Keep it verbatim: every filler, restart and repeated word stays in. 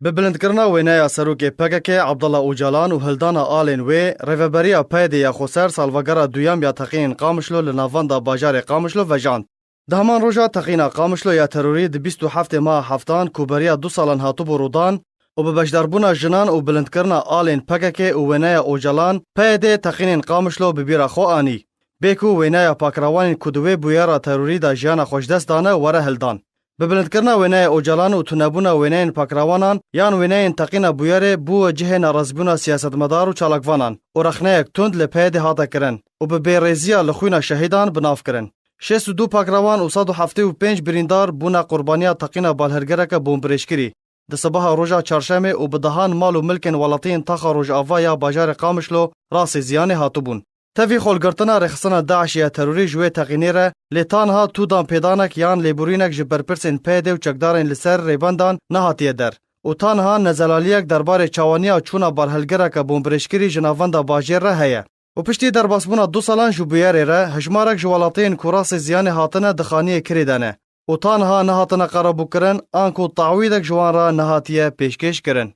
Bi bilindkirina wêneya serokê P K K Abdullah Ocalan û hildana alên wê, rêveberiya P Y D'ê ya xweser salvegera duyem ya teqînên Qamişlo li navenda bajarê Qamişlo vejand. Di heman roja teqîna Qamişlo ya terorî di bîst û heftê meha heftan ku beriya du salan hatibû rûdan û bi beşdarbûna jinan û bilindkirina alên P K K û wêneya Ocalan, P Y D teqînên Qamişlo bi bîra xwe anî. Bê ku wêneya pakrawanên ku di wê bûyera terorî de jiyana xwe ji dest dane were hildan. Bi bilindkirina wêneya Ocalan û tunebûna wêneyên pakrawanan yan wêneyên teqîna bûyerê bû cihê nerazîbûna siyasetmedar û çalakvanan û rexneyek tund li P Y D hate kirin û bi bêrêziya li xwîna şehîdan bi nav kirin. Şêst û du pakrawan û sed û heftê û pênc birîndar bûne qurbaniya teqîna balhilgireke bombirêjkirî di sibaha roja çarşemê û bi dehan mal û milkên welatiyên taxa rojava ya bajarê Qamişlo rasê ziyanê hatibûn. Tevî xolgirtina rêxistina DAIŞ ya terorî ji wê teqînê re, lê tanha tu danpêdanek yan lêborînek ji berpirsên P Y D û çekdarên li ser rêbendan nehatiye der û tanha nezelaliyek derbarê çawaniya çûna balhilgireke bombirêjkirî ji navenda bajêr re heye. Û piştî derbasbûna du salan ji bûyerê re, hejmarek ji welatiyên ku rasê ziyanê hatine di xaniyê kirê de ne û ta niha nehatine qerebûkirin, anku tawîdek ji wan re nehatiye pêşkêşkirin.